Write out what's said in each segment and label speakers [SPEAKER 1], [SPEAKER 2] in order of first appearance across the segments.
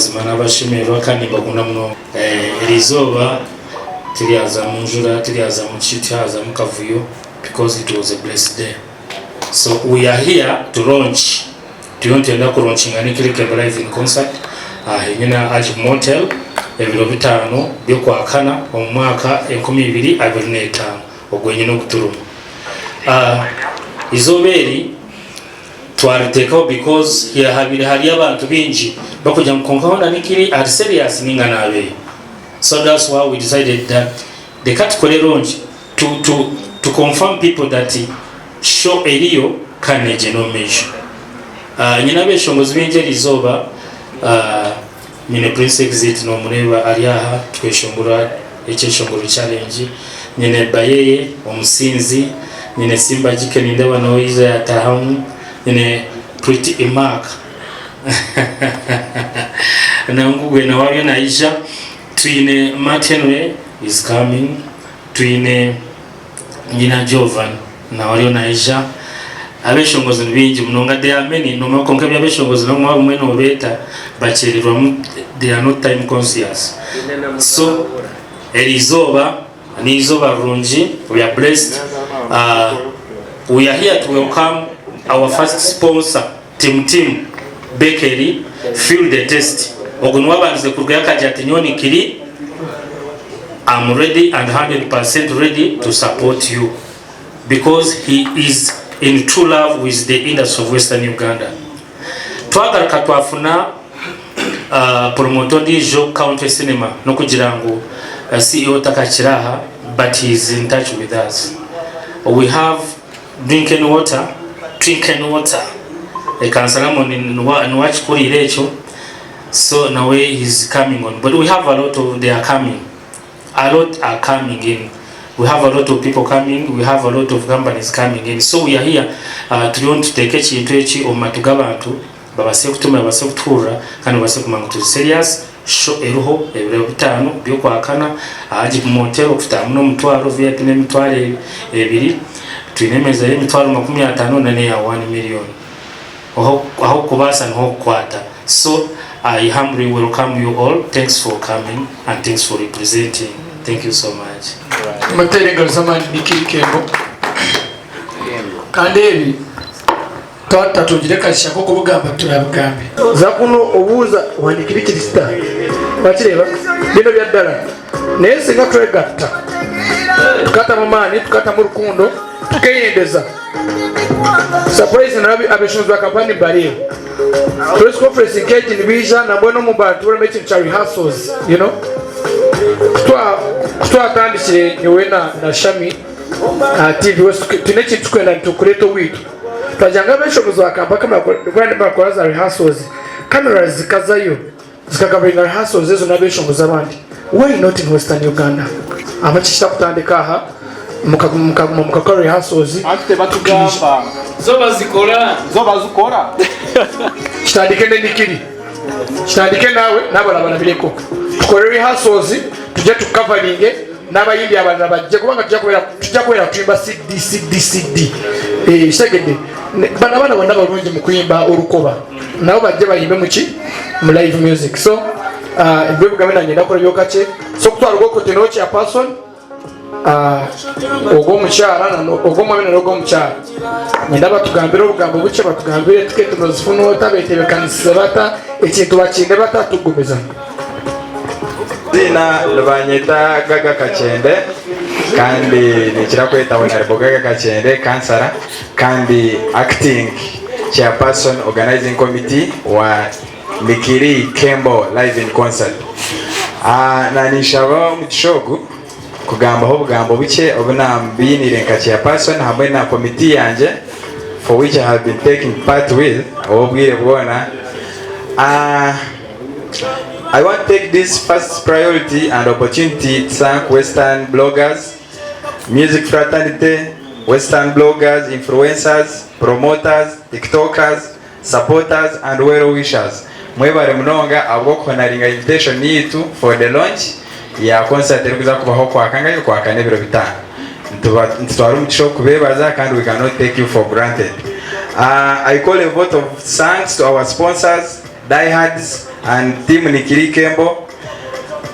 [SPEAKER 1] Mazima nabashemererwa kandi nimbakunda munonga. Eri izooba tiryazamu njura, tiryazamu ki, tihazamu kavuyo because it was a blessed day. So we are here to launch, turiyo nitwenda ku launchinga Nick Likembe live in concert henyine aha Agip Motel ebiro bitaano by'okwakana omu mwaka 2025 ogwenyine ogu turimu. Eizooba eri twariteekaho because habaire hariyo abantu baingi barikugira ngu kwonka hoona Nick ari serious ninga nabeiha. So that's why we decided that reka tukore launch to, to, to confirm people that show eriyo kandi negyenda omu maisho. Uh, nyine abeshongozi baingi eri izooba uh, nyine Prince Exit nomureeba ari aha tweshongora ekyeshongoro challenge, nyine Bayeye omusinzi, nyine Simba Jike nindeeba nawe yaija yatahamu, nyine Pretty Imark nangugwe nawe ariyo naija, twine Matt Henry is coming. Twine nyina Jovan nawe ariyo naija. Abeshongozi ni baingi munonga they are many nomanya kwonka ebyabeshongozi nabo obumwe nobeeta bakyererwamu they are not time conscious so erizooba neizooba rirungi we are blessed uh, we are here to welcome our first sponsor Team Team Bakery feel the taste ogu niwe abandize kurugayo akagira ati nyowe nikiri am ready and 100% ready to support you because he is in true love with the industry of western Uganda. Twagaruka twafuna uh, promoter ondiijo Country Cinema nokugira ngu uh, CEO takakiri aha but he is in touch with us. We have Drinking water, drinking water. Kansala Moni niwe akikuriire ekyo so nawe he is coming on but we have a lot of they are coming a lot are coming in we have a lot of people coming we have a lot of companies coming in so we are here uh, turiyo nituteeka ekintu eki omu matu g'abantu babase kutumanya babase kutuhurira kandi babase kumanya ngu turi serious show eriho ebiro bitaano by'okwakana aha Agip Motel okutaahamu n'omutwaro VIP n'emitwaro ebiri twine emeeza y'emitwaro 50 n'eya one million ah'okukubaasa niho okukwata so I humbly welcome you all thanks for coming and thanks for representing thank you so much.
[SPEAKER 2] Muteere engaro z'amaani Nick Kembo. Kandi ebi Twaba tutatungire akagisha k'okubugamba turabigambe. Za kunu obuuza ohandiika ebikirisita wakireeba binu byaddala naye singa twegatta tukatamu amaani tukatamu rukundo tukeyendeza surprise nabo abeshonzi ba kampala nibareeba press conference nk'egi nibaija nambwenu omu bantu barimu ekintu kya rehearsals you know kutwatandikire nyowe na, na Shami aha TV West twine ekintu tukwenda nitukureeta owaitu Twagira ngu abeshongozi ba Kampala ku barakora za rehearsals, cameras zikazayo zikakavaringa rehearsals ezo n'abeshongozi abandi. Why not in Western Uganda? Ahabw'enki kitakutandika aha mukaguma mukaguma mukakora rehearsals
[SPEAKER 3] Anti tebatugamba.
[SPEAKER 4] Zo bazikora.
[SPEAKER 3] Zo bazikora.
[SPEAKER 2] Kitandike n'emikiri, kitandike naawe n'abalala balabireko. Tukore rehearsals tugye tukavaringe n'abayimbi abalala bajje kubanga tujja kubeera tuyimba cd cd cd eh, kitegedde bano abaana bonna balungi mu kuyimba olukoba nabo bajje bayimbe muki mu live music so ah, ebyo bigambo nanye ndakola byokakye so kutwala ogwokote no chairperson ah, ogw'omukyara ogw'omwami na n'ogw'omukyara nyenda batugambire obugambo bukye batugambire tiketi nozifuna ota betebekanisize bata ekintu bakinde bata tugumiza
[SPEAKER 5] Eiziina nibanyeta Gaga Kakyende kandi ninkira kweta Honourable Gaga Kakyende kansara kandi acting chairperson organizing committee wa Nikiri Kembo live in concert. Naninshaba omugisha ogu kugambaho obugambo bukye obu nambiinire nka chairperson hamwe na committee yangye for which I have been taking part with obwire bwona. I want to take this first priority and opportunity to thank Western bloggers, music fraternity, Western bloggers, influencers, promoters, tiktokers, supporters and well wishers. Mwebare munonga ahabw'okuhonaringa invitation yaitu for the launch ya concert erikuza kubaho okwakangahi okwakana ebiro bitaano. Nitutwara omugisha ogu kubeebaza kandi we cannot take you for granted. I call a vote of thanks to our sponsors. Diehards and team Nikiri Kembo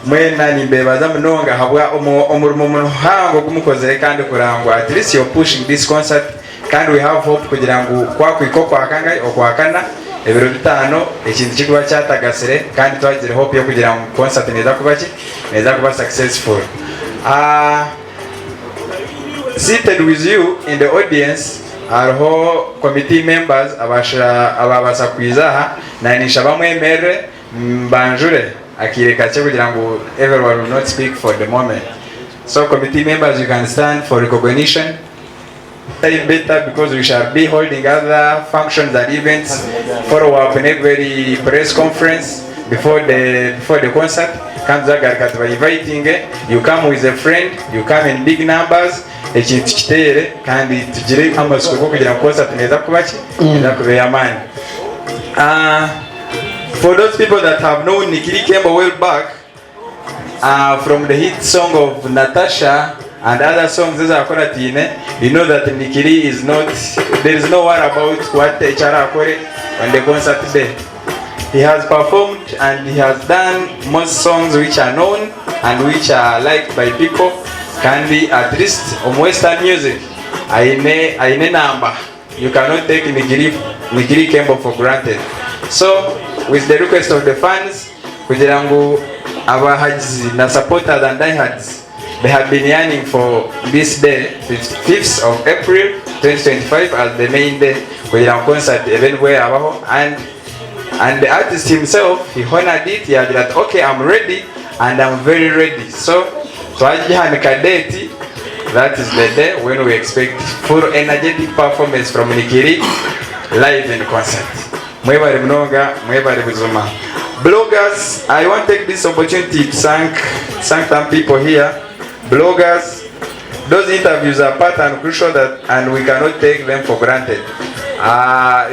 [SPEAKER 5] mwena nimbebaza munonga ahabwa omurimo muhango ogu mukozire kandi kurangwa at least you're pushing this concert kandi we have hope kugira ngu kwakwika okwakangahi okwakana ebiro bitano ekintu kikuba kyatagasire kandi twagire hope yokugira ngu concert neza kuba ki neza kuba successful. Seated with you in the audience hariho committee members ababaasa kwija aha, na ninshaba mwemerere mbanjure akaire kakye kugira ngu everyone will not speak for the moment. So committee members you can stand for recognition. Time better because we shall be holding other functions and events follow up in every press conference before the before the concert kandi tuzagaruka tuba inviting you come with a friend you come in big numbers ekintu kiteere kandi tugire amatsiko g'okugira ngu concert neeza kuba ki neeza kuba ey'amaani Ah, for those people that have known Nikiri Kembo well back From the hit song of Natasha and other songs ezakuratiine, you know that Nikiri is not, there is no worry about what eki arakore on the concert day. He has performed and he has done most songs which are known and which are liked by people kandi at least omu western music aine aine enamba. You cannot take Nikiri, Nikiri Kembo for granted. So with the request of the fans kugira ngu abahagizi na supporters and diehards they have been yearning for this day 5th of April 2025 as the main day kugira ngu concert ebe nibwo yabaho and and the artist himself he honored it yagira ati okay I'm ready and I'm very ready so twagihanika date that is the day when we expect full energetic performance from Nikiri live in concert Mwebare munonga, mwebare buzima. Bloggers, I want to take this opportunity to thank, thank some people here. Bloggers, those interviews are part and crucial that, and we cannot take them for granted.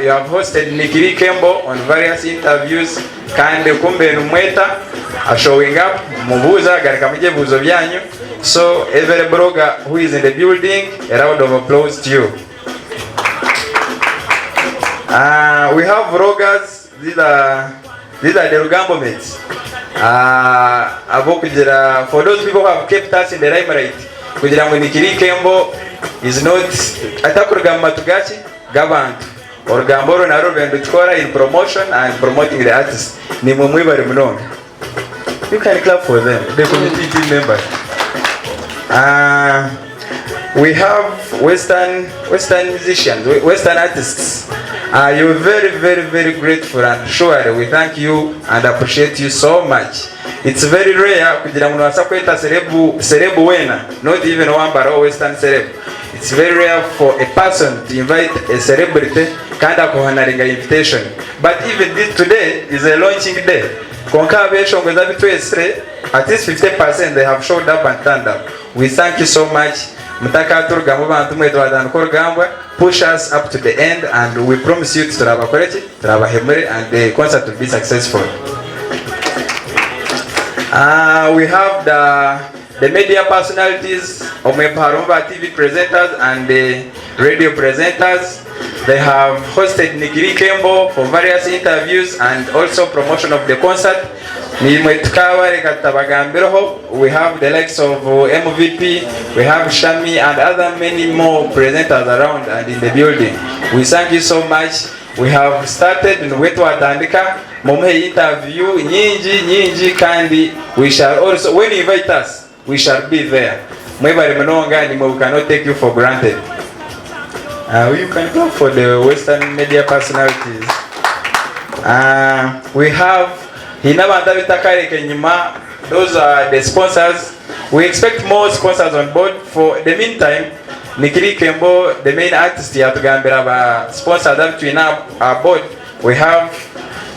[SPEAKER 5] You have hosted Nikiri Kembo on various interviews kandi kumbe numweta showing up mubuuza garukamu ebibuuzo byanyu so every blogger who is in the building a round of applause to you. We have vloggers, these are, these are the Rugambo mates. Abokugira, for those people who have kept us in the limelight, kugira ngu Nikiri Kembo is not, atakuruga mu matu gaki? G'abantu. Orugambo oru narwo rube nirutukora in promotion and promoting the artist. Nimwe mwebare munonga. You can clap for them, the committee team members. We have Western, Western musicians, Western artists. You're very, very, very grateful and surely we thank you and appreciate you so much. It's very rare kugira ngu nobaasa kweta serebu, serebu weena, not even owambara owa Western celeb. It's very rare for a person to invite a celebrity kandi akuhonaringa invitation. But even this today is a launching day. Kwonka abeshongozi abu twesire, at least 50% they have showed up and turned up. We thank you so much. Mutakaturugamu bantu mwe twatandika orugambwa, push us up to the end and we promise you turabakore ki? Turabahemure and the concert will be successful. We have the media personalities, omwe harimu ba TV presenters and the radio presenters. They have hosted Nikiri Kembo for various interviews and also promotion of the concert. Nimwe tukabareka tutabagambireho. We have the likes of MVP, we have Shami and other many more presenters around and in the building. We thank you so much. We have started nibwe twatandika mumuhe interview nyingi nyingi kandi we shall also when you invite us we shall be there. Mwebare munonga nimwe we cannot take you for granted. You can clap for the Western media personalities. We have haine abantu abitakareka enyima those are the sponsors. We expect more sponsors on board. For the meantime, Nikiri Kembo, the main artist, yatugambira ba sponsors abu twine aha board. We have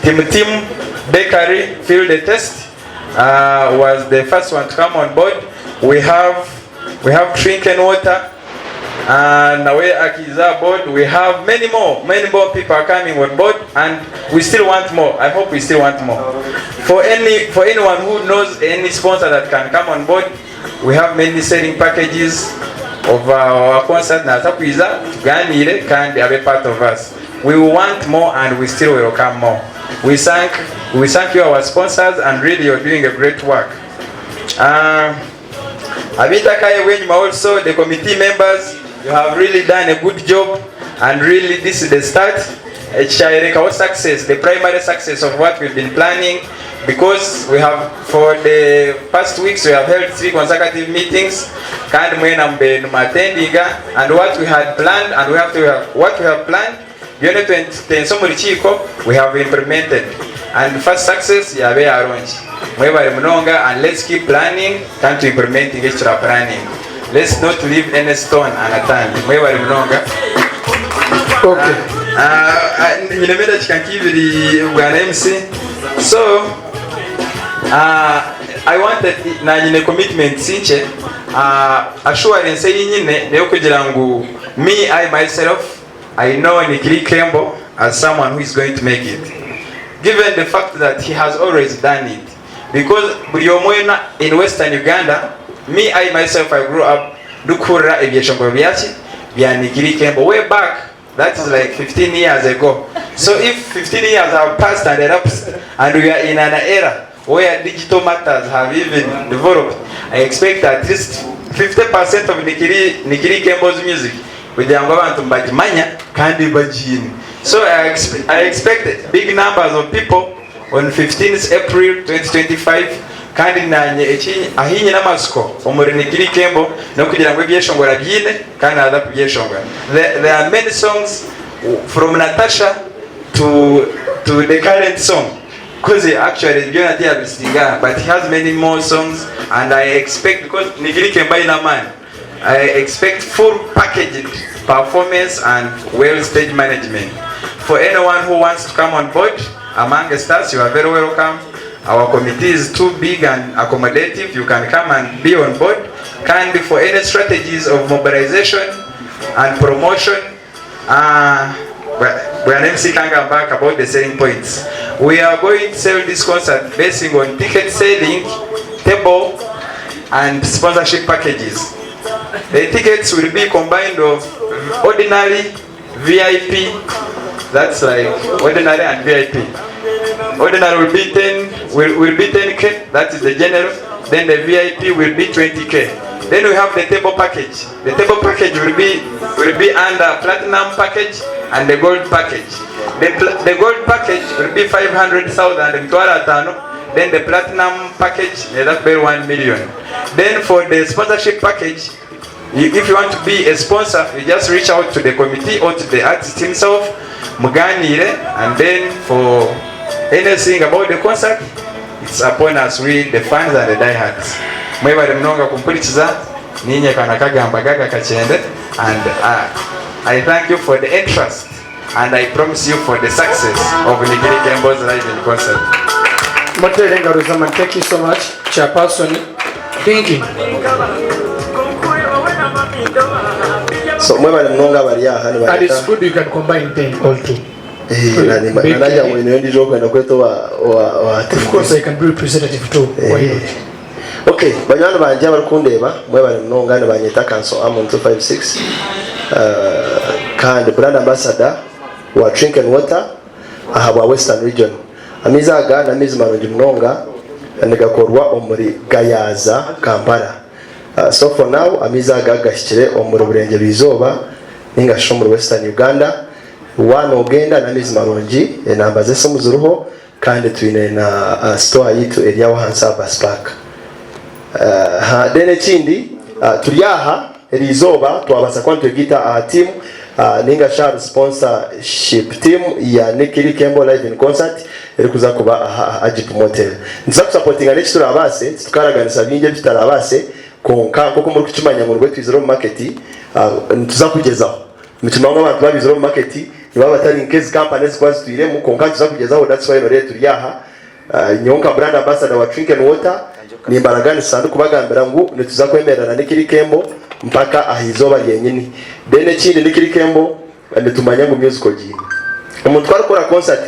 [SPEAKER 5] Tim Tim Bakery, Feel the Taste, was the first one to come on board. We have Drink and Water, nawe akiza aha board. We have many more, many more people are coming on board and we still want more. I hope we still want more. For anyone who knows any sponsor that can come on board, we have many selling packages of our concert. Naza kwiza tuganire kandi abe part of us. We want more and we still will come more. We thank, we thank you our sponsors and really you're doing a great work. Uh, Abitaka Ewenyuma also, the committee members, you have really done a good job and really this is the start. Ekyayerekaho success, the primary success of what we've been planning because we have for the past weeks we have held three consecutive meetings kandi mwena mube nimuattendinga and what we had planned and we have to have, what we have planned byona ebitutensa omu rukiiko we have implemented and first success yaba eyarongi mwebare munonga and let's keep planning kandi tu implementing eki tura planning let's not leave any stone unturned mwebare munonga.
[SPEAKER 2] Okay.
[SPEAKER 5] Nyinemu edakika nk'ibiri bwana MC so I wanted na nyine commitments nkye assurance ei nyine n'eyokugira ngu me I myself I know Nikiri Kembo as someone who is going to make it given the fact that he has always done it because buri omwe weena in western Uganda me I myself I grew up ndikuhurira ebyeshongoro byaki bya Nikiri Kembo way back that is like 15 years ago so if 15 years have passed and elapsed and we are in an era where digital matters have even developed I expect at least 50% of Nikiri, Nikiri Kembo's music kugira ngu abantu nibagimanya kandi bagiine so I, expe I expect big numbers of people on 15th April 2025 kandi nanye eki ahi nyine amatsiko omuri Nikiri Kembo n'okugira ngu ebyeshongoro abyine kandi naaza kubyeshongora there, there are many songs from Natasha to, to the current song because actually byona tiyabisinga but he has many more songs and I expect because Nikiri Kembo aine amaani I expect full packaged performance and well stage management. For anyone who wants to come on board among the stars, you are very welcome. Our committee is too big and accommodative. You can come and be on board. Kandi for any strategies of mobilization and promotion, Bwana MC Kanga back about the selling points. We are going to sell this concert basing on ticket selling, table, and sponsorship packages. The tickets will be combined of ordinary, VIP, that's like ordinary and VIP. Ordinary will be 10, will be 10K, that is the general. Then the VIP will be 20K. Then we have the table package. The table package will be will be under platinum package and the gold package. The, the gold package will be 500,000 emitwaro ataano. Then the platinum package neza kuba eri 1 million. Then for the sponsorship package, you, if you want to be a sponsor, you just reach out to the committee or to the artist himself, muganire, and then for anything about the concert, it's upon us, we the fans and the diehards. Mwebare munonga kumpurikiza, ninye kana kagamba gaga kakyende, and I thank you for the interest, and I promise you for the success of Nikiri Kembo's live in concert.
[SPEAKER 2] Muteere engaro z'amaani. Thank you so much, Chairperson. Thinking.
[SPEAKER 4] So mwebale munonga abari aha
[SPEAKER 2] And
[SPEAKER 4] nibareta
[SPEAKER 2] it's good you can combine them all two.
[SPEAKER 4] Eh, nanagira ngu niyo ndijo kwenda kweta owa owa owa
[SPEAKER 2] Of course I can be representative too. Why not?
[SPEAKER 4] Okay, banywani bangye abarikundeeba mwebale munonga nibanyeta Kanso Amon 256 kandi brand ambassador wa Drink and Water aha bwa Western Region. Amaizi aga n'amaizi marungi munonga nigakorwa omuri Gayaza, Kampala. So for now amaizi aga gahikire omuri Burengyerwa Izooba ninga shi omuri Western Uganda. Waaba nogenda n'amaizi marungi, enamba z'esimu ziriho kandi twine na store yaitu eri aho ahansi aha bus park. Then ekindi turi aha eriizooba twabaasa kuba nitwegaita aha team ninga shi ahari sponsorship team ya Nikiri Kembo Live in Concert erikuza kuba aha aha Agip Motel. Nituza kusapotinga n'eki turabaase, titukaraganisa bingi ebi tutarabaase kwonka nk'oku murikukimanya ngu nibwe twizire omu market, nituza kugyezaho. Nikimanywa ngu abantu baaba baizire omu market nibaba batari nk'ezi kampani ezikuba zitwiremu kwonka nituza kugyezaho that's why noreeba turi aha. Nyowe nka brand ambassador wa Drink and Water nimbaraganisa ndikubagambira ngu nituza kwemerera na Nikiri Kembo mpaka aha izooba ryenyini. Then ekindi Nikiri Kembo nitumanya ngu music ogiine. Omuntu ku arikukora concert.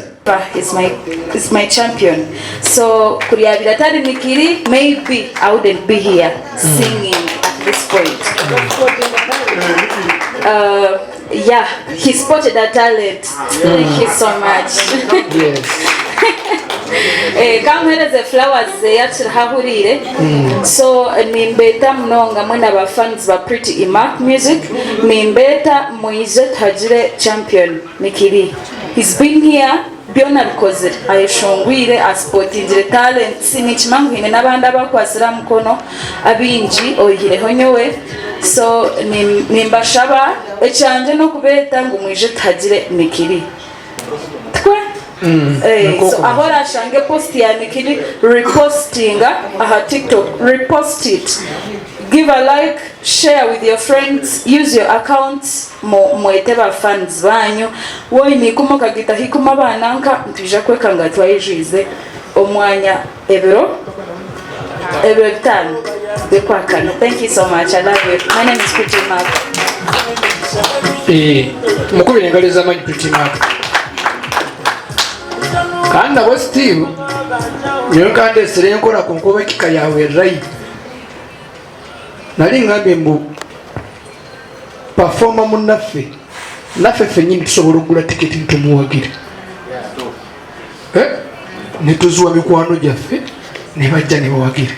[SPEAKER 6] Is my is my champion so kuri yabaire atari Nikiri maybe I wouldn't be here singing at this point uh, yeah he spotted a talent thank you so much
[SPEAKER 2] Yes.
[SPEAKER 6] Eh, Kankuhereze flowers ze akiriho ahuriire. So nimbeeta munonga mwena ba fans ba Pretty Imak Music, nimbeeta mwije tuhagire Champion Nikiri. He's been here byona abikozire, ayeshongwire, asipotingire talents, ninkimanya ngu haine n'abandi abu akwatsire aha mukono abaingi oihireho nyowe. So nimbashaba ekyangye n'okubeeta ngu mwije tuhagire Nikiri. Tikwe? Eh, so ahu orashange post ya Nikiri, repostinga aha TikTok, repost it. Give a like, share with your friends, use your accounts, mwete ba fans banyu. Woine ikumi okagaitaho ikumi abaana nka, nitwija kwekanga twaijwize omwanya ebiro ebiro bitaano by'okwakana. Thank you so much. I love you. My name is Pretty Mark.
[SPEAKER 2] Eh, mukubire engalo ez'amaanyi Pretty Mark. Kandi nabwo still nyowe nkandesire enkora kwonka oba ekika yawe right. Nari ngambye mbu performer munaffe naffe ffenyini tusobola okugula tiketi nitumuwagira. Eh? Nituziwa mikwano gyaffe nebajja nebawagira.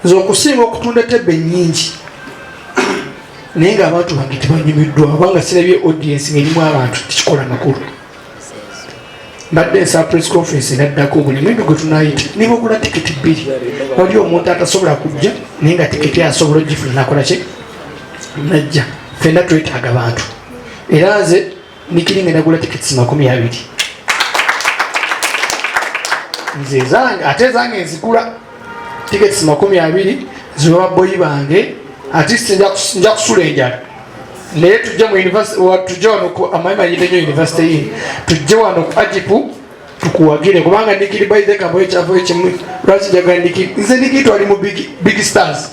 [SPEAKER 2] Nze okusinga okutunda tebbe nyingi naye nga abantu bange tebanyumiddwa kubanga sirabye audience ng'erimu abantu tekikola makulu. Mbadde nsaba press conference naddako buli mwendo gwe tunayita niba ogula tiketi bbiri wali omuntu atasobola kujja naye nga tiketi asobola ogifuna nakola ki najja. Fenna twetaaga bantu era nze nikiri ngenda gula tiketi 20 nze ezange ate ezange nzigula tiketi 20 ziba baboyi bange ate nja kusula enjala naye tujje mu university tujje wano ku amanyi manyide nyo university yi tujje wano ku ajipu tukuwagire kubanga nikiri by the kambo ekyafo ekimu lwaki njagala nikiri nze nikiri twali mu big, big stars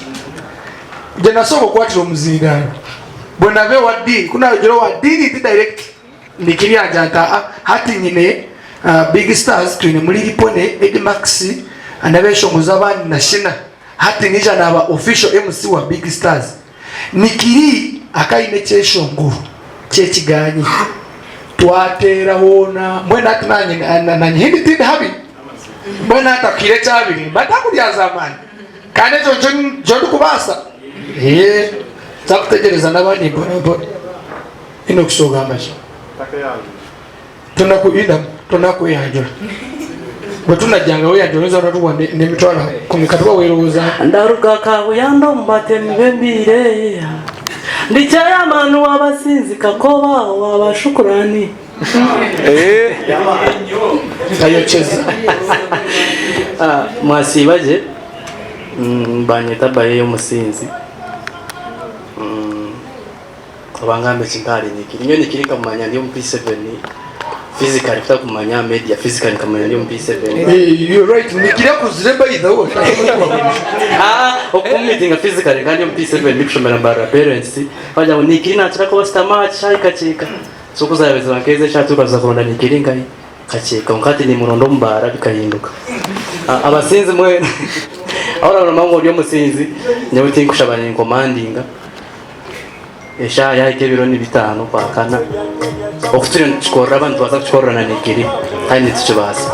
[SPEAKER 2] gye nasooka okukwatira omuzindaalo bwe nava ewa ddiini kunayogera owa ddiini nti direct nikiri aja nti aa hati nyine uh, big stars twine muri ripone edmax nabeshongozi abandi na shina hati nija naba official mc wa big stars Nikiri akaine ekyeshongoro ky'ekiganyi twateera hoona mbwenu hati nanye nanye hindi tindi habi mbwenu hati akuhire ekyabiri mba ntakuryaza amaani kandi ekyo nikyo nikyo ndikubaasa ee nza n'abandi mpora mpora Enock ogamba ki? Tonakuinda tonakweyanjula bwe tunajjanga weyanjula oyinza natuwa n'emitwalo kumi katuba weerowooza
[SPEAKER 7] Ndaruga Kabuyanda omu batemi b'embiire Ndi chairman w'abasinzi Kakoba wa Shukurani.
[SPEAKER 2] Ayokyeza.
[SPEAKER 8] Mwasiiba gye, banyeta Bayeyo Omusinzi. Oba ngambe ki ntari Nikiri. Nyowe Nikiri nkamumanya ndi omu P7 physically kutakumanya aha media physically nkamumanya ndi omu P7.
[SPEAKER 2] Eh, you're right. Nikiri akuzire by the way.
[SPEAKER 8] Ah, okumumitinga physically nkandi omu P7 ndikushomera Mbarara parents bagira ngu Nikiri nakira kuba sitama aha kishaayi kakyeka. So kuzaabizibwa nk'ezi eshaaha tukaza kuronda Nikiri nkahi kakyeka kwonka hati nimuronda omu baara bikahinduka. Ah, abasinzi mwena ahu orabona ngu ori omusinzi nyowe tinkushaba ninkomandinga. Eshaaha yaahika ebiro ni bitaano Okwakana. Oku turiyo nitukikorera aba nitubaasa kukikorera na Nikiri kandi nitukibaasa.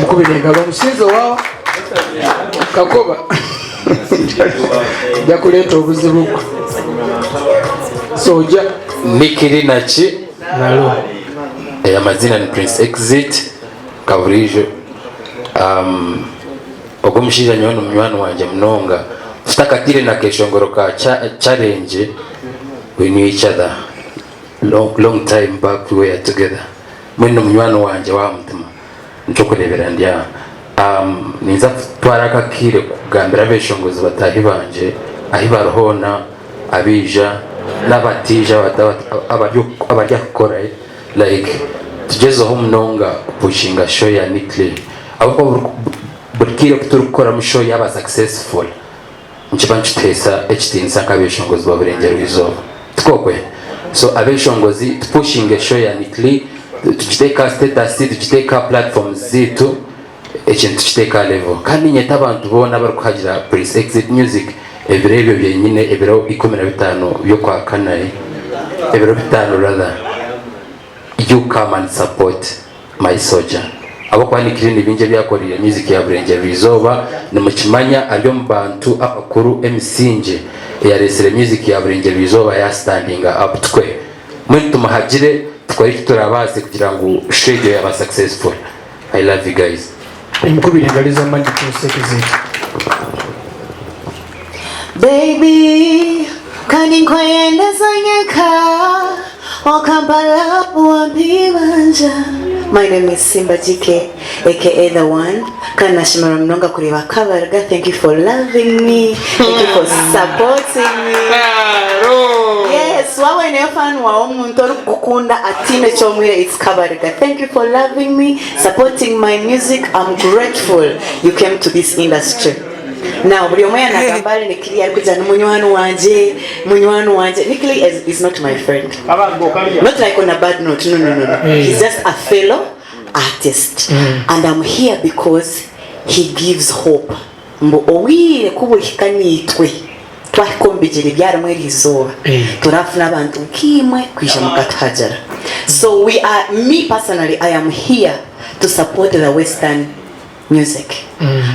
[SPEAKER 2] Mukubire engalo omusinzi owa Kakoba nja kuleeta obuzibu gwe soja.
[SPEAKER 9] Nikiri naki?
[SPEAKER 2] Nalo.
[SPEAKER 9] Amazina ni Prince Exit Kaburiijo. Um, Ogu omushaija nyowe ni munywani wangye munonga tutakatiire na keshongoro ka challenge we knew each other long, long time back we were together mbwenu ni munywani wangye w'aha mutima nikyo okureebera ndi aha um, ninza kutwara aka akaire kugambira abeshongozi bataahi bangye ahi bari hoona abaija n'abataija abari aha kukora like tugyezeho munonga kupushinga show ya Nick Ahabw'okuba buri kaire ku turikukoramu show yaaba successful, nikiba nikituhaisa ekitiinisa nk'abeshongozi ba Burengyerwa Izooba. Tikwo kwe? So abeshongozi tupushinge show ya Nick Lee, tugiteeke aha status, tugiteeke aha platforms zaitu, ekintu tukiteeke aha level. Kandi niinyeta abantu boona abarikuhagira Prince Exit Music ebiro ebyo byenyine, ebiro 15 by'Okwakana, ebiro bitaano rather, you come and support. My soldier. Ahabw'okuba Nikiri ni bingi ebi akoreire music ya Burengyerwa Izooba, nimukimanya ari omu bantu abakuru emisingye eyareetsire music ya Burengyerwa Izooba ya standinga up tukwe. Mbwenu tumuhagire tukore eki turabaase kugira ngu show egyo yaba successful. I love you guys.
[SPEAKER 2] Emukubire engaro ez'amaani Prince Exit.
[SPEAKER 10] Baby kandi nkweyendeza nyenka okampa love wampa ibanja My name is Simba GK aka the one kandi nashemererwa munonga kureeba Kabarga thank you for loving me thank you for supporting me Yes waaba oineyo fan waawe omuntu orikukukunda ataine eki omuhaire it's Kabarga thank you for loving me supporting my music I'm grateful you came to this industry Now buri omwe yanagamba ahari Nikili arikugira ni munywani wangye, munywani wangye. Nikili is, is not my friend. Not like on a bad note, no, no, no, no. He's just a fellow artist. And I'm here because he gives hope. Mbu obwire ku burihika naitwe twahika omu bigyere byarimu eri izooba turafuna abantu nkaimwe kwija mukatuhagira. So we are, me personally, I am here to support the Western music.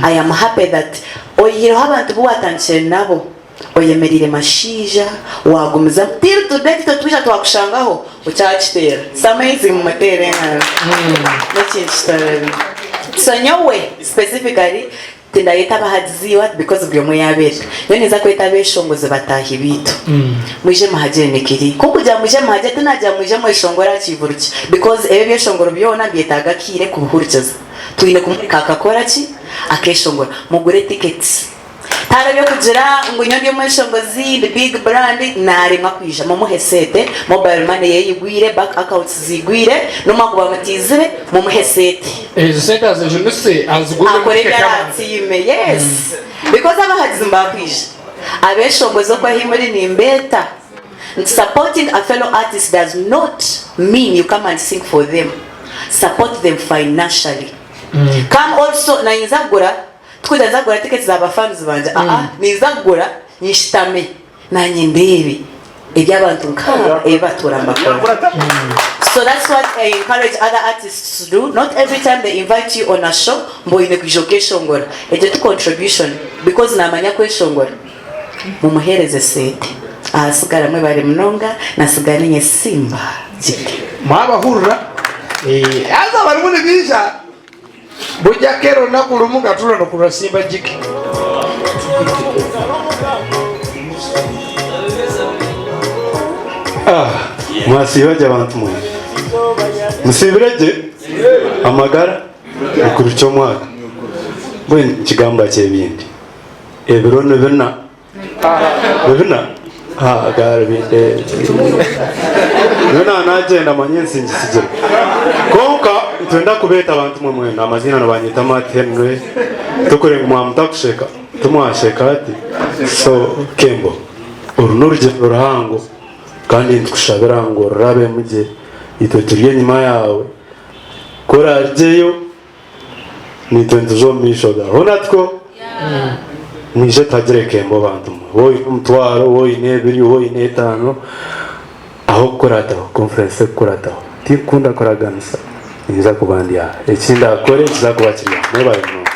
[SPEAKER 10] I am happy that oyihireho abantu bu watandikire nabo oyemereire mashaija wagumizamu till today titwe twija twakushangaho okyakiteera it's amazing mumuteere engaro nekintu kitarabi so nyowe specifically tindayeta abahagizi what because buri omwe yabeeta nyowe ninza kweta abeshongozi bataahi biitu mwije muhagire Nikiri kukugira mwije muhagire tinagira mwije mweshongore aha kivuru kye because ebi ebyeshongoro byona nibyetaaga akiire kubihurikiza. Twine kumureka akakora ki? Akeshongora. Mugure tickets. Tihariho eby'okugira ngu nyowe ndi omweshongozi, ndi big brand, naaremwa kwija. Mumuhe sente, mobile money ye eyigwire, bank accounts ziigwire, n'obu mwakuba mutaizire, mumuhe sente.
[SPEAKER 2] Ezo sente azijunise aziguremu
[SPEAKER 10] Akore ebi
[SPEAKER 2] ticket abantu.
[SPEAKER 10] araasiime. Yes. Because abahagizi nibakwija. Abeshongozi oku ahi muri nimbeeta nti supporting a fellow artist does not mean you come and sing for them. Support them financially. Come also nanye ninza kugura tikugira ninza kugura tickets za ba fans bangye aa ninza kugura nyishitame nanye ndeebe ebi abantu nkaaba ebi batuura nibakora. So that's what I encourage other artists to do. Not every time they invite you on a show mbu oine kwija okeshongora. Egyo ti contribution because namanya kweshongora. Mumuheereze sente. Ahasigara mwebare munonga nasigara ninye Simba Jike.
[SPEAKER 2] Mwabahurira haza barimu nibaija burya kera olunaku rumu nga turora nokurora Simba Jike.
[SPEAKER 11] Ah, mwasiiba gye abantu mwe musiibire gye amagara mukuru ky'omwaka mbwenu nikigamba ki ebindi Ebiro ni bina. Ni bina? Ah, gari binde. Nyowe naaba nagyenda manya ensi ngisigire. Kwonka nitwenda kubeeta abantu mwe mwena amaziina nibanyeta Matt Henry. Tukureba ngu mwamutakusheka, timwasheka hati. So Kembo, oru n'orugyendo ruhango kandi nitukushabira ngu orurabemu gye. Itwe turi enyima yaawe. Ku oraarugyeyo Naitwe nituza omu maisho gaawe. Hoona tikwo? Mwije tuhagire kembo bantu mwe. Wowe oine omutwaro, wowe oine ebiri, wowe oine etaano, aho kukurataho, conference ekukurataho. Tinkukunda kuraganisa, ninza kuba ndi aha. Eki ndakore nikiza kuba kiri aha. Mwebare munonga.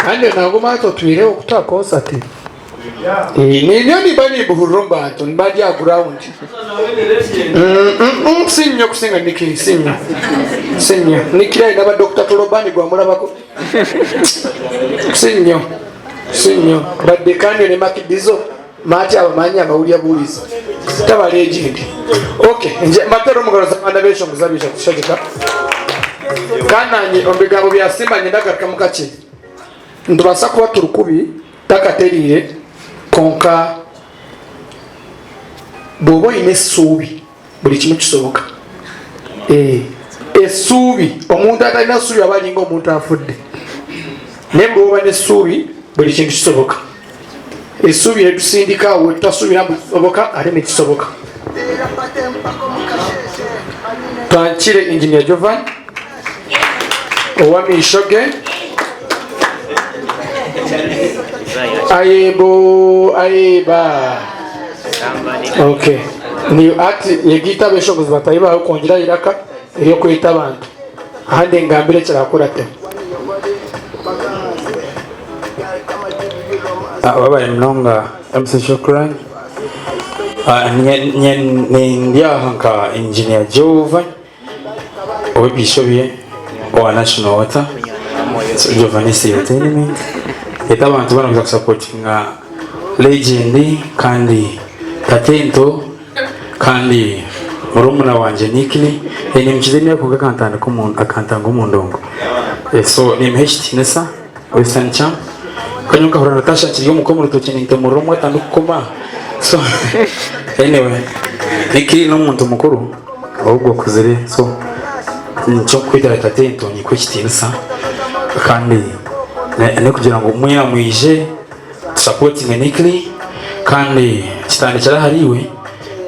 [SPEAKER 2] Kandi naguma hati otwireho kutuha concert. Ninyo nimba nimbuhurira omu bantu nimba ndi aha ground. Si nnyo kusinga Nikiri, si nnyo. Si nnyo. Nikiri alina ba Dr. Tolobani gwamulabako. Si nnyo. Si nnyo. Badde kandi ne Makidizo Maati abamanyi abawulya buwulizi. Taba legend. Okay, nje mbatera omugaro z'abaana b'eshongo zabiija kushagika. Kandi nanye omu bigambo bya Simba nyenda garukamu kakye. Nitubaasa kuba turi kubi takatereire kwonka bwoba oine esuubi buri kimwe kisoboka. Esuubi, omuntu atalina suubi aba aringa omuntu afudde. Naye bwoba n'esuubi buri kintu kisoboka. Esuubi etusindika awo wetutasuubira mbu kisoboka ate nikisoboka. Twankire Engineer Jovan ow'amaisho ge. Ayebo ayeba. Okay. Ni ati yegiita abeshongozi batahi bawe kwongyera iraka eryokweta abantu. Ahandi engambire ekirakurateho.
[SPEAKER 5] Webale munonga MC Shukran. Ndi aha nka Engineer Jova ow'ebiisho bye owa National Water Jovanis Entertainment. Eta abantu boona kuza kusapotinga legend kandi tatento Kandi murumuna wangye Nickly, nimukiza emyaka kwonka akantandika omu akantanga omu ndongo. So nimuha ekitiinisa Western Champ. Kwonka nyowe nkahurira Natasha akiri omuka omu rutookye nintemurira omwata ndikukoma. So anyway, Nickly n'omuntu mukuru ahubwo okuzire so nikyo nkukwetera tatento nikuha ekitiinisa kandi n'okugira ngu mwena mwije Tusapotinge Nickly kandi kitandikire ahari iwe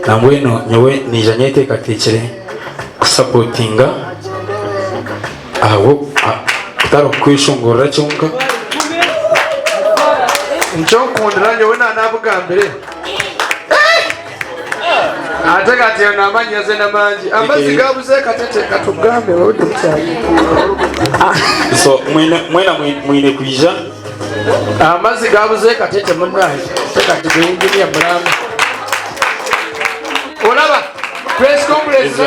[SPEAKER 5] nambwenu nyowe naija nyeteekateekire kusapotinga ahabwo kutari kukweshongorera kyonka.
[SPEAKER 2] Nikyo nkundira nyowe nanabugambire ate kati ano amannya ze namangi amazzi gabuze katete katugambe obudde bukyali.
[SPEAKER 5] So mwena mwine kwija.
[SPEAKER 2] Amazzi gabuze katete munaye kati gwe engineer mulamba olaba press conference.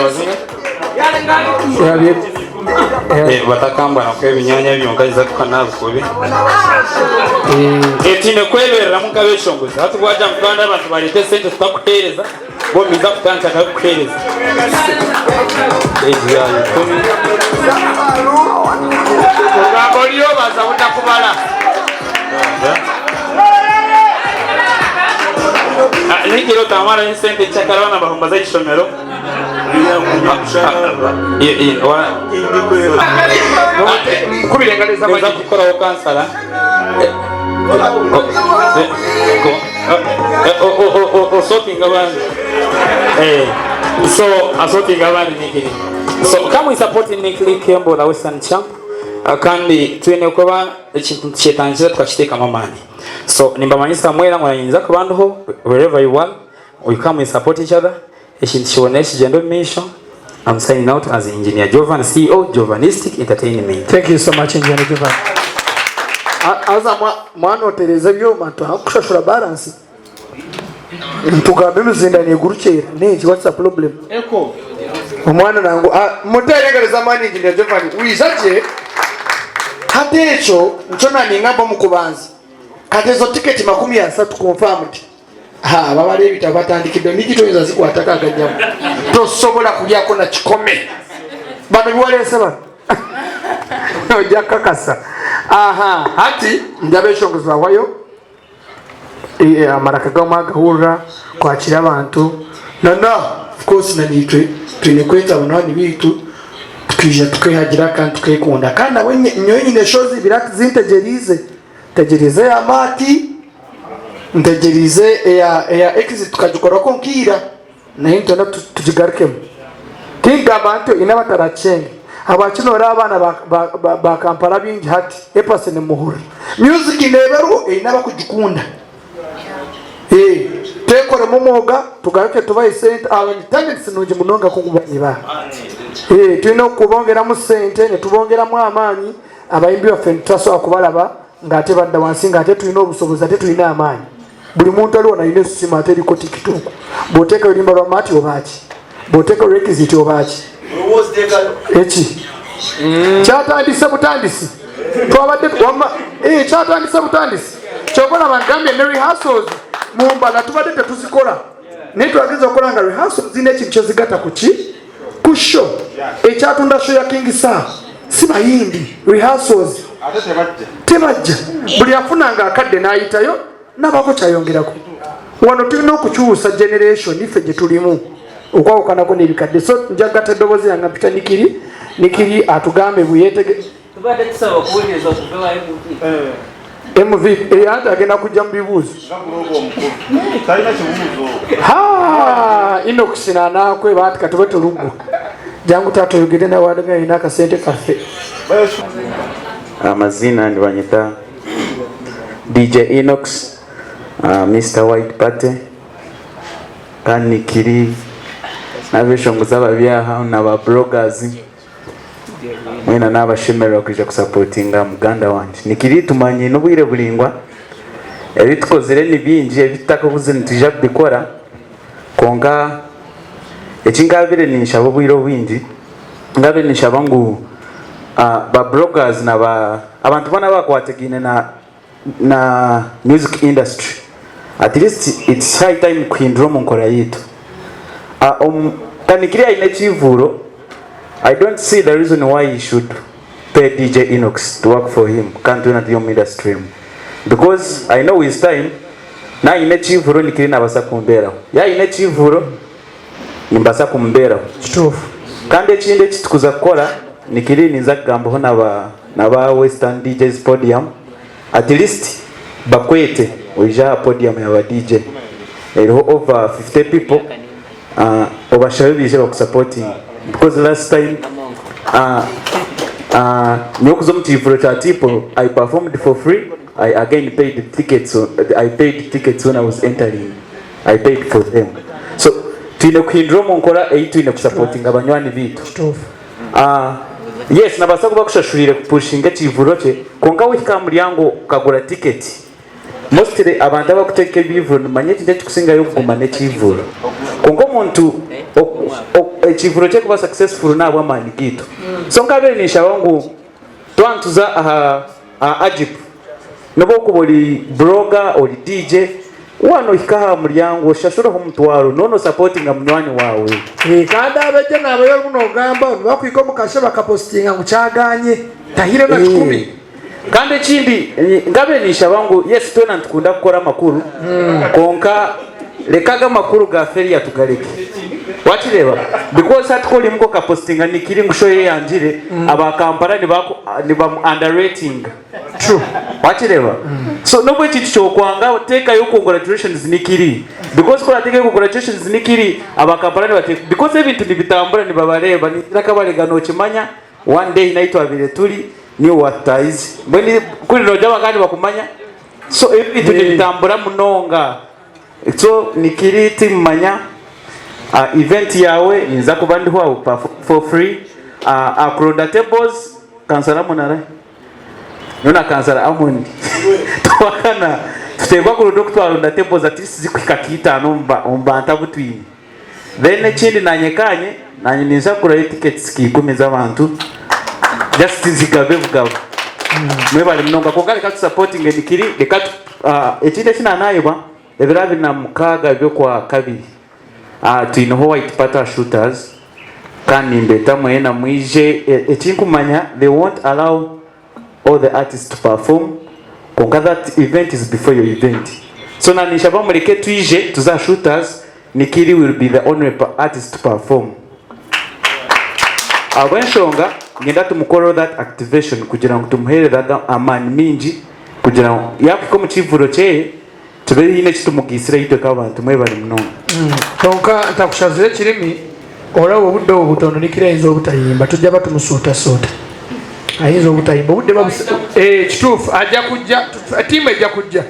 [SPEAKER 5] Batakambwa nakuha ebinyanya byonka iza kuha nabikubi. Twine kwebereramu nk'abeshongozi. Hati wagira ngu kandi abantu bareeta esente tutakuheereza, bo nibaija kutandika kukuheereza.
[SPEAKER 2] Ogamba oliyo obanza butakubala.
[SPEAKER 5] Nikiro otamarayo esente kyakara abaana bahumbaza aha ishomero. Nza kukoraho kansara. Osotinga abandi. So asotinga abandi Nikiri. So come we support Nikiri Kembo na Western Champ. Kandi twine kuba ekintu tukyetangira tukakiteekamu amaani. So nimbamanyisa mwena ngu nanye ninza kuba ndiho wherever you are. We come we support each other. Ekintu kibonire kigyende omu maisho. I'm signing out as Engineer Jovan, CEO, Jovanistic Entertainment.
[SPEAKER 2] Thank you so much Engineer Jovan. Haza mwanotereza ebyoma nituha kushashura balance. Nitugambe emizinda negurukyera nenki what's the problem? Omwana nangu mutere engaro z'amaani Engineer Jovan wiija gye hati ekyo nikyo naningamba omu kubanza kati ezo tiketi 30 confirmed. Ha, ababala ebitabo batandikidde niki toyinza zikwatako aganyamu tosobola kulyako na kikome bano biwaleese bano ojja kukakasa aha hati njaba eshongozi bawayo amaraka gamwe agahurira kwakira abantu nana of course na nitwe twine kweta banywani bitu tukaija tukehagira kandi tukekunda kandi nawe nyowe nyine shows ibiri ati zintegeriize ntegeriize eya maati Ntegyereize eya eya exit tukagikora kwonka ira nayo nitwenda tugigarukemu. Tinkugamba ntyo haine abatarakikyenge ahabwaki noreeba abaana ba ba ba ba Kampala abaingi hati A Pass nimuhurira. Music neeba eriho eine abakugikunda. Twekoremu omwoga tugaruke tubahe sente aba ni talents nungi munonga kwonka twine kubongeramu sente nitubongeramu amaani abayimbi baffe nitutasobola kubalaba nga ate badda wansi nga ate tulina obusobozi ate tulina amaanyi buli muntu aliwo nalina esimu ate eriko tiktok bw'oteeka oluyimba lwa maati obaaki bw'oteeka olwekiziti obaaki eki kyatandise butandisi twabadde wamma eh, kyatandise butandisi kyova olaba ngambye ne rehearsals mu mbala tubadde tetuzikola naye twageza okukola nga rehearsals zirina ekintu kyezigatta ku ki ku show ekyatunda show ya King Saha si bayimbi rehearsals tebajja buli afunanga akadde n'ayitayo nabako kyayongerako wano tulina okukyusa generation ffe gye tulimu okwawukanako n'ebikadde so njagata eddoboozi yange mpita nikiri nikiri atugambe bweyetege
[SPEAKER 8] Tubadde tusaba okuwuliriza okuva ewa MVP.
[SPEAKER 2] MVP eh, anti agenda kujja mu bibuuzo. Ha, Inox nanakweba ati katube tuluggwa. Jangu taata oyogere nawe adaga alina akasente kaffe.
[SPEAKER 12] Amazina nibanyeta DJ Inox, uh, Mr White Party, kandi nikiri n'abeshongozi ababyaha na ba bloggers. Mwena nabashemererwa kwija kusapotinga muganda wangye. Nikiri tumanyine obwire buraingwa, ebi tukozire ni bingi, ebi tutakakozire nitwija kubikora, kwonka eki nkabire ninshaba obwire obwingi, nkabire ninshaba ngu ba bloggers na ba abantu boona abakwatagaine na na music industry at least it's high time kuhindura omu nkora yaitu. Kanikiri aine ekivuuro, I don't see the reason why he should pay DJ Inox to work for him kandi twena turi omu industry emwe because I know with time naaba aine ekivuuro Nikiri nabaasa kumbeeraho, yaaba aine ekivuuro nimbaasa kumubeeraho.
[SPEAKER 2] Kituufu.
[SPEAKER 12] Kandi ekindi eki tukuza kukora Nikiri ninza kugambaho naba naba Western DJs Podium at least bakwete oije aha podium ya ba DJ eriho over 50 people obashabe baije bakusapotinge because last time nyowe kuza omu kivuro kya Tipo I performed for free I again paid tickets I paid tickets when I was entering I paid for them so twine kuhindura omu nkora ei twine kusapotinga banywani baitu. Yes nabaasa kuba akushashuriire kupushinga ekivuro kye kwonka wahika aha muryango okagura ticket Mostly abantu abakutegeka ebivuro nimanya ekintu ekikusingayo kuguma n'ekivuro. Kwonka omuntu ekivuro kye kuba successful n'ahabw'amaani gaitu. So nkabaire ninshaba ngu twaba nituza aha Agip nobu okuba ori blogger, ori DJ, waaba nohika aha muryango oshashureho omutwaro noba nosapotinga munywani waawe.
[SPEAKER 2] Kandi abegye nabayo orimu nogamba nibakuhika omu kashe bakapositinga ngu kyaganye tahiire na kikumi.
[SPEAKER 12] Kandi ekindi ngabaire ninshaba ngu yes twena nitukunda kukora amakuru kwonka reka ago amakuru ga failure tugareke wakireeba because hati ku oriimuka okapositinga nikiri ngu show ye eyangire aba Kampala nibamu underratinga wakireeba so nobu ekintu kyokwanga teekayo congratulations nikiri because ku orateekayo congratulations nikiri aba Kampala nibate because ebintu nibitambura nibabareeba ningira Kabalega nokimanya One day nahi twabaire turi niiwe watutaahize mbwenu kuri noogira bakaba nibakumanya so ebintu nibitambura munonga so nikiri timumanya event yaawe ninza kuba ndiho I will perform for free akuronda tables kansara Amon arahi? Nyowe na kansara Amon twakana tuteekwa kuronda oku twaronda tables at least zikuhika nka itaano omu bantu abu twine. Then ekindi nanye kanye nanye ninza kugurayo tickets ka ikumi z'abantu just nzigabe bugabo. Mwebare munonga kwonka reka tu supportinge Nikiri reka tu ekindi eki nanayebwa ebiro 26 by'okwakabiri twineho white party shooters kandi nimbeeta mwena mwije ekinkumanya they won't allow all the artists to perform kwonka that event is before your event so na ninshaba mureke twije tuze aha shooters Nikiri will be the only artist to perform ahabw'enshonga niinyenda tumukoreho that activation kugira ngu tumuhereze amaani mingi kugira ngu yakuhika omu kivuro kyeye tube haine eki tumugaitsire itwe nk'abantu mwebare munonga.
[SPEAKER 2] Kwonka ntakushazire ekirimi, oraba obudde obwo butono Nikiri ayinza obutayimba tujja ba tumusuutasuuta ayinza obutayimba obudde babuse eh, kituufu ajja kujja tiimu ejja kujja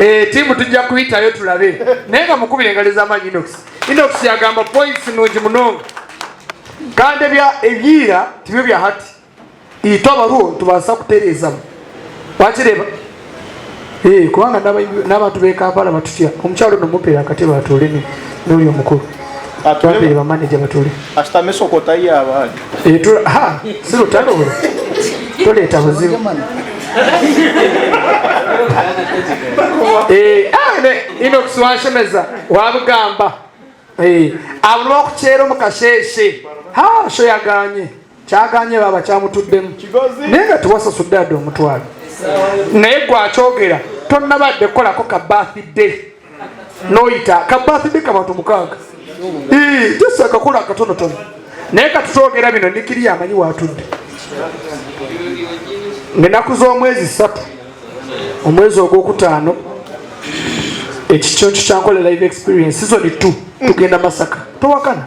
[SPEAKER 2] eh, tiimu tujja kuyitayo tulabe naye nga mukubire engalo ez'amaanyi Inox Inox yagamba points nungi munonga kandi ebya ebyira tibyo bya hati Itwe abaruho nitubaasa kutereezamu. Wakireeba? Eh, kubanga n'abantu b'e Kampala batutya. Omukyala ono mumpeere akatebe atuule n'ori omukuru. Babeere ba manager batuule.
[SPEAKER 3] Ashutame esokota ahi yaaba ari.
[SPEAKER 2] Eh, ha, si rutaro orwo. Toreeta buzibu. Eh, ah, Inox wanshemeza, wabigamba. Eh, abo nibakukyera omu kasheeshe. Ha, sho yaganye. Kyaganye baaba kyamutuddemu naye nga tewasasudde adde omutwalo naye gwe akyogera tonnabadde kukolako ka birthday noyita ka birthday kabantu mukaaga just akakola akatonotono naye katutwogera bino nikiri yamanyi watudde ngenaku z'omwezi ssatu omwezi ogwokutaano ekiconco kyankole live experience season 2 tugenda masaka towakana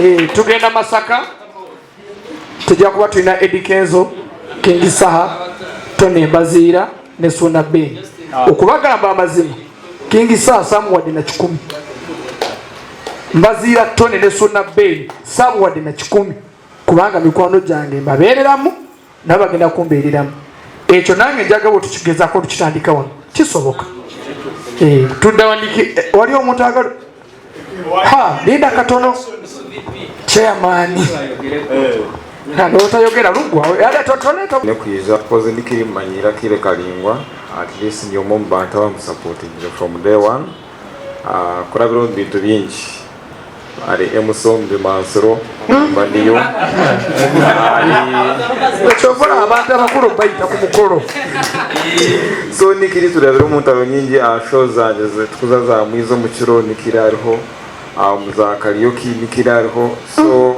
[SPEAKER 2] Eh, tugenda Masaka, tujja kuba tulina Eddy Kenzo, King Saha, Tony Mbaziira ne Suuna Ben. Okubagamba amazima, King Saha samuwadde na kikumi. Mbaziira Tonny ne Suuna Ben saabuwadde na kikumi kubanga mikwano gyange mbabeereramu nabo bagenda kumbeereramu. Ekyo nange njagala bwe tukigezaako tukitandika wano kisoboka. Eh, tudda wandiki eh, wali omuntu agala ha linda katono chairman nalotayogera lugwa
[SPEAKER 5] Nekuyiza koze ndikiri manyira kire kalingwa at least ndi omwe omu bantu abamusupportingire from day one ah, kurabira omu bintu bingi ari MC omu bimansiro mba ndiyo ari
[SPEAKER 2] Ekyovula abantu abakulu bayita ku mukolo.
[SPEAKER 5] So nikiri turabire omu ntaro nyingi aha show zangye zitukuza za mwiza omu kiro nikiri ariho aha omu za karaoke nikiri ariho so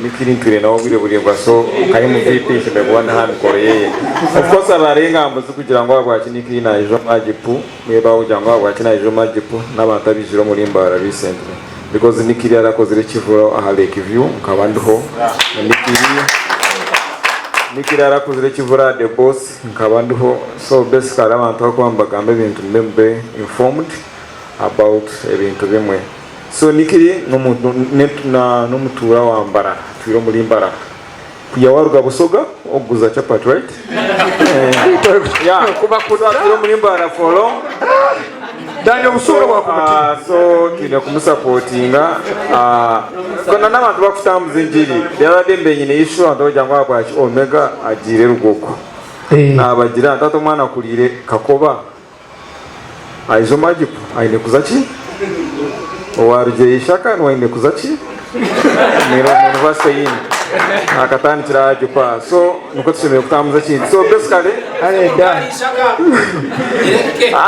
[SPEAKER 5] nikiri ntwire nawe obwire buraingwa so nka MVP nshemereire kuba ndi aha mikoro yeye. Of course haba hariho engambo zikugira ngu ahabwaki nikiri naija omu Agipu mbwenu bakugira ngu ahabwaki naija omu Agipu n'abantu abaijire omuri Mbarara recently because nikiri arakozire ekivuro aha Lake View nkaba ndiho nikiri nikiri arakozire ekivuro aha The Boss Nkaba ndiho so basically abantu abakuba nibagamba ebintu mube mube informed about ebintu bimwe. So Nikiri nomutuura wa Mbarara, atwire omuri Mbarara. Kwiha waruga Busoga okuguza chapati right? Yeah, so atwire omuri Mbarara for long.
[SPEAKER 2] Dani obusungu bwakumutima.
[SPEAKER 5] So twine kumusapotinga kona n'abantu bakutambuza engiri. The other day mbe nyine issue abantu bagira ngu ahabwaki Omega agiire Rugoggo. Nabagira nti hati omwana akuriire Kakoba aija omu Agipo aine kuza ki? Owarugire Ishaka niwe aine kuza ki? Omu university eyindi akatandikira aha Agipo aha. So nikwo tushemereire kutambuza ekintu. So basically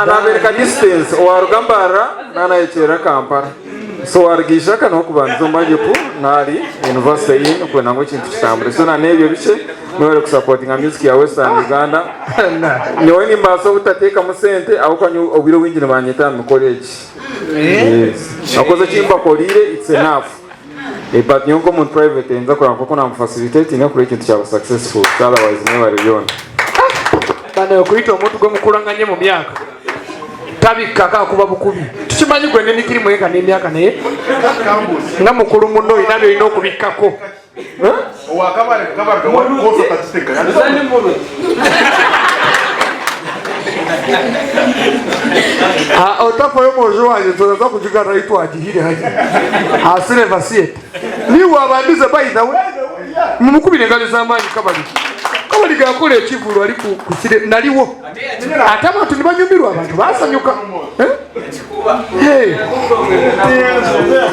[SPEAKER 5] nabereka distance owaruga Mbarara nanayekyerera Kampala. So waruga Ishaka niho okubandiza omu Agipo nari university eyindi kwenda ngu ekintu kitambure. So nanebyo bikye. Mwebare kusapotinga music ya western Uganda. Nyowe nimbaasa obutatekamu sente ahabw'okuba nyowe obwire obwingi nibanyeta aha mikoro egi. Yes. Nakoze eki mbakoriire it's enough. Eh, but nyowe nk'omuntu private ninza kureba nk'oku namufacilitatinga kureba ekintu kyaba successful. So otherwise mwebare byona.
[SPEAKER 2] Banaye okuyita omuntu gwe mukulanganye mu myaka tabikkako akuba bukubi tukimanyi gwe ne Nikiri mweka n'emyaka naye nga mukulu muno olina byolina okubikkako. Ah, otafayo mwojo wange turaza kugigarura ahi twagihire hati aha Silver Theatre niiwe wabandize by the way mumukubire engalo ez'amaanyi kabali kabali gakora ekivulu ari ku ku kire nariwo ate abantu nibanyumirwa abantu basanyuka Eh? Hey.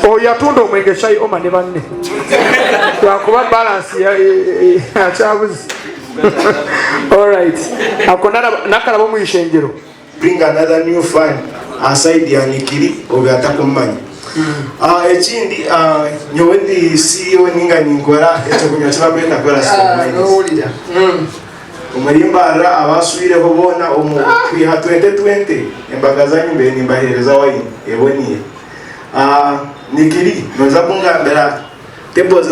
[SPEAKER 2] Oyo atunda omwenge Shai Oma ne banne lwakuba balance akyabuze. Alright. Ako nakaraba omu ishengero.
[SPEAKER 13] Bring another new fan aside ya Nikiri obe atakumumanya. Ah, ekindi ah, nyowe ndi CEO ninga ninkora ekyokunywa kibakweta Cornerstone Wines. Omuri Mbarara abaaswireho boona omu kwiha 2020 embaga zanyu mbaire nimbaheereza wine eboniire. Nikiri noza kungambira tables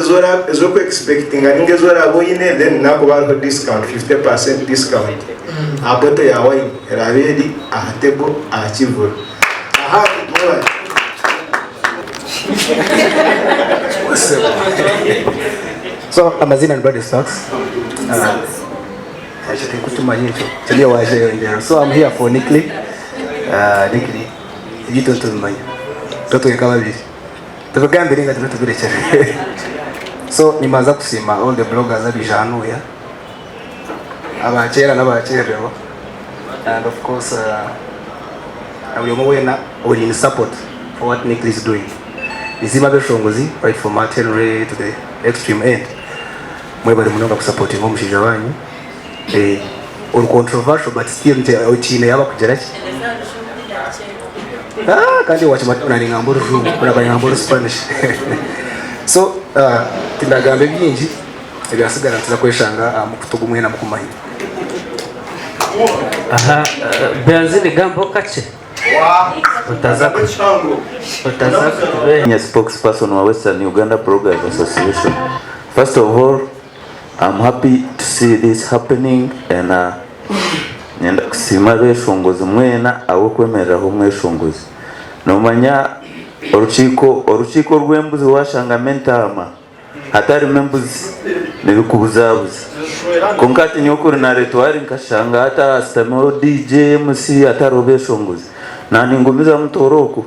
[SPEAKER 13] ezi oku expectinga ninga ezi oraabe oine then nakuba hariho discount, 50% discount aha bottle ya wine eraabe eri aha table aha kivuro. Ahandi mwebare.
[SPEAKER 14] So amazina ni Brad Sparks. Ekyo tinkutumanya ekyo. Ekyo niyo waje So I'm here for Nikli. Nikli ebyitu ntubimanya. Totweka babiri. Tubigambire nga tube tubirekyere. So nimbanza kusiima all the bloggers abaija hanuya. Abakyera n'abakyerererwa. And of course na buri omwe weena ori in support for what Nikli is doing. Niziima abeshongozi right from Matt Henry to the extreme end. Mwebare munonga kusapotinga omushaija wanyu. Eh, ori controversial but still nti okiine yaaba kugira ki? Ah, kandi wakimanya nari ngamba orujungu, oraba ningamba oru Spanish. So, uh, tindagambe bingi ebyasigara nituza kweshanga aha mukutu gumwe na mukumanya.
[SPEAKER 15] Aha, Benzini gambaho kakye. Otaza otaza
[SPEAKER 16] Kenya spokesperson wa Western Uganda Bloggers Association. First of all, I'm happy to see this happening and uh, nyenda kusiima abeshongozi mwena ahabw'okwemereraho omweshongozi. Nomanya Orukiiko orukiiko rw'embuzi waashangamu entaama hatarimu embuzi nibikubuzabuza. Kwonka hati nyowe kuri naareetwa hari nkashanga hati hashutamiho DJ, MC hatariho beeshongozi, naaningumizamu ntoore okwo?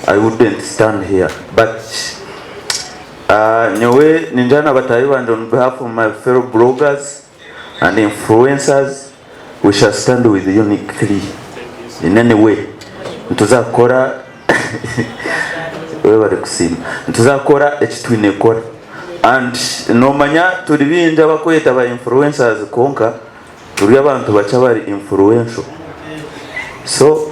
[SPEAKER 16] I wouldn't stand here but nyowe ningira na bataahi bangye on behalf of my fellow bloggers and influencers we shall stand with uniquely in any way nituza kukora webare kusiima nituza kukora eki twine kukora and nomanya turi baingi abakweta ba influencers kwonka turi abantu bakye abari influential so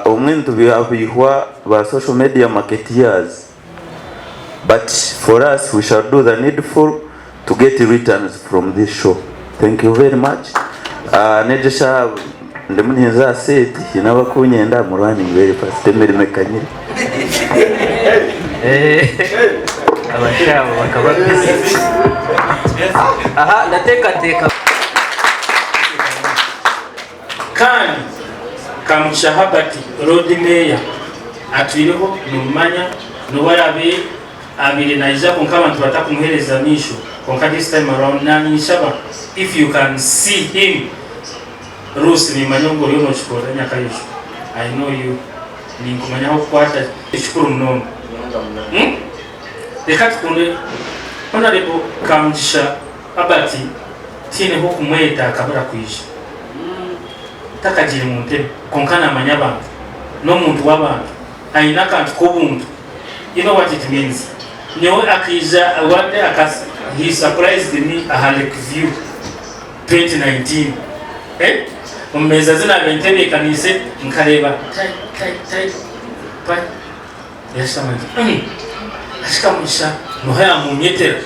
[SPEAKER 16] obumwe nitubihabihwa ba social media marketeers But for us we shall do the needful to get returns from this show. Thank you very much. N'egyo eshaaha ndimu ninza aha seeti haine abakunyenda I'm running very fast emirimo ekanyire.
[SPEAKER 15] Abashaho bakaba busy. Aha ndateekateeka.
[SPEAKER 1] Kandi Kamugisha Herbert Loodi Meeya atwireho nimumanya nobu araabe abaire naija kwonka abantu batakumuhereza maisho kwonka this time around naninshaba if you can see him Ruth nimanya ogu oriyo nokikorera nyakaijo I know you ninkumanya ahokukwata ekikuru munonga Reka tukunde Honourable Kamugisha Herbert tihaine hokumweta akabura kwija. Takagiire mu ntebe kwonka namanya abantu. N'omuntu w'abantu. Aine akantu k'obuntu. You know what it means? Nyowe akaija one day aka he surprised me aha Lake View 2019. Eh? Omu meeza zi naabaire ntebeekaniise nkareeba tai tai tai pai yashutama nti mm ashika mugisha noha yamunyetera.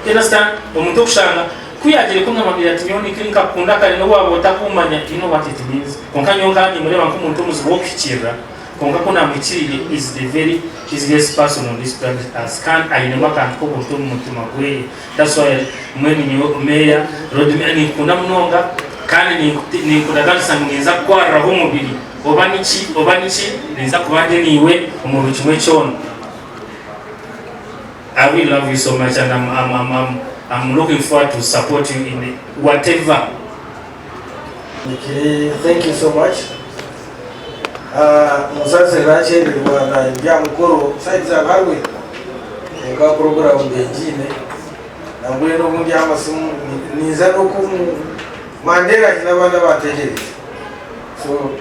[SPEAKER 1] You understand? Omuntu okushanga ku yagiire kungamba ati nyowe Nick nkakukunda kare n'obu waaba otakumanya, you know what it means? Kwonka nyowe nkaba nimureeba nk'omuntu omuzibu w'okuhikiirira, kwonka ku naamuhikiriire is the very easiest person on this planet earth kandi ainemu akantu k'obuntu omu mutima gweye. That's why mbwenu nyowe Meeya, Lord Mayor ninkukunda munonga kandi ninkuraganisa ngu ninza kukwariraho omubiri oba niki oba niki ninza kuba ndi naiwe omu buri kimwe kyona. I really love you so much and I'm, I'm, I'm, I'm, I'm looking forward to support you in whatever.
[SPEAKER 13] Okay, thank you so much. Ah, musase nakyererwa na bya mukoro side za barwe nka program ngengine nangwe n'obundi amasimu ninza n'okumu Mandela hine abaana abategereze so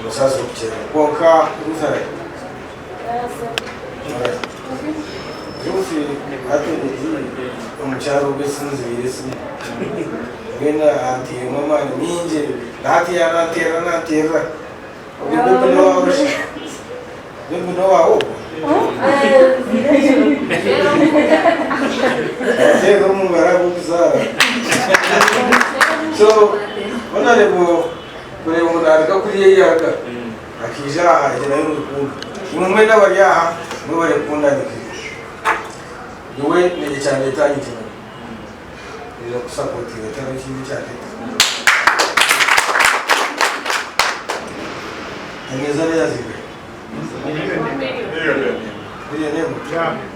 [SPEAKER 13] musase okukyererwa kwonka Ruth Ruth hati omukyaro ogwo esimu zibaire esimu mbwenu anteiremu amaani maingi na hati yaananteerera nanteerera ogwo bebi n'owaawe shi bebi n'owaawe ogwo Teerera omu ngaro ahabw'okuzaara so honourable kureeba ngu naaruga kuriya ei yaaruga Akaija aha egyo nayo rukundo. Imwe mwena abari aha mwebare kukunda Nikiri. Nyowe ekyandeta aha ninkimanya. Nija kukusapotinga tihariho ekindi ekyandeta. Emeeza neya zingahi? Million emwe?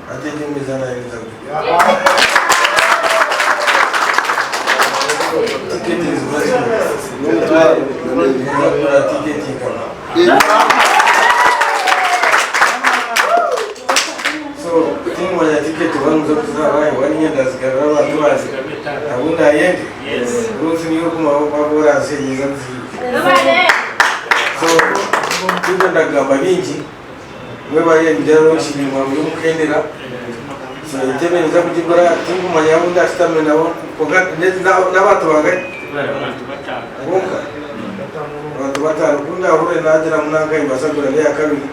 [SPEAKER 13] Hati egyo emeeza nayo ninza kugigura. Tiketi nizigura zingahi? Ninza kugura tiketi igana. So tinkumanya tiketi oba nimuza kuziha oba niinye ndazigarura abantu baze abu ndayende. Ruth niiwe orikumanya obu orazihe ninza kuziha. So tinkwenda kugamba bingi. Mwebare ningira launching mwaburi mukuhendera so entebe ninza kugigura tinkumanya abu ndashutame nabo kwonka n'abantu bangahi kwonka abantu batano kundahurire nagira ngu nanka nimbaasa kugura n'eyakabiri.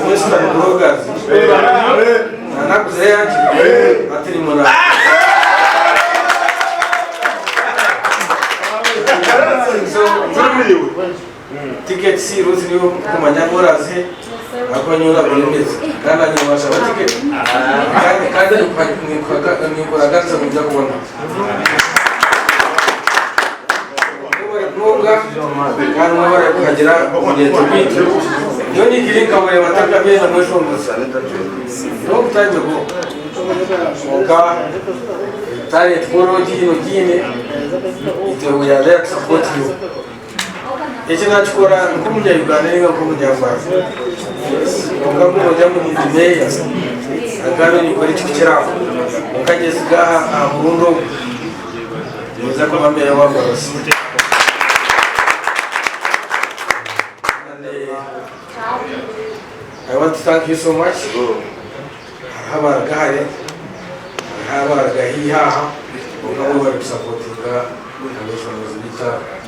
[SPEAKER 13] Western Bloggers. Nanakuze yangi ati ni muna.
[SPEAKER 17] Tickets Ruth niwe kumanya ngu orazihe ahakuba nyowe nagura embeezi kandi nanye washaba ticket kandi kandi ninkuraganisa ngu nija kubona. Mwebare munonga kandi mwebare kuhagira omunyeeto gwaitu. Nyowe nyikire nkamureeba ntakabyenda mweshongozi. Long time ago. Kwonka talent ku oraba ogiine ogiine itwe we are there to support you. Eki nakikora nk'omunya Uganda ninga nk'omunyarwanda. Kwonka ku nogira ngu nindi meeya, nkaaba ninkora ekikukira aho. Kwonka nyesiga aha murundi ogu ninza kuba meeya wa Mbabazi. And I want to thank you so much. Hariho abaruga hare, hariho abaruga haihi aha, kwonka bo bari kusapotinga abeshongozi baitu aba.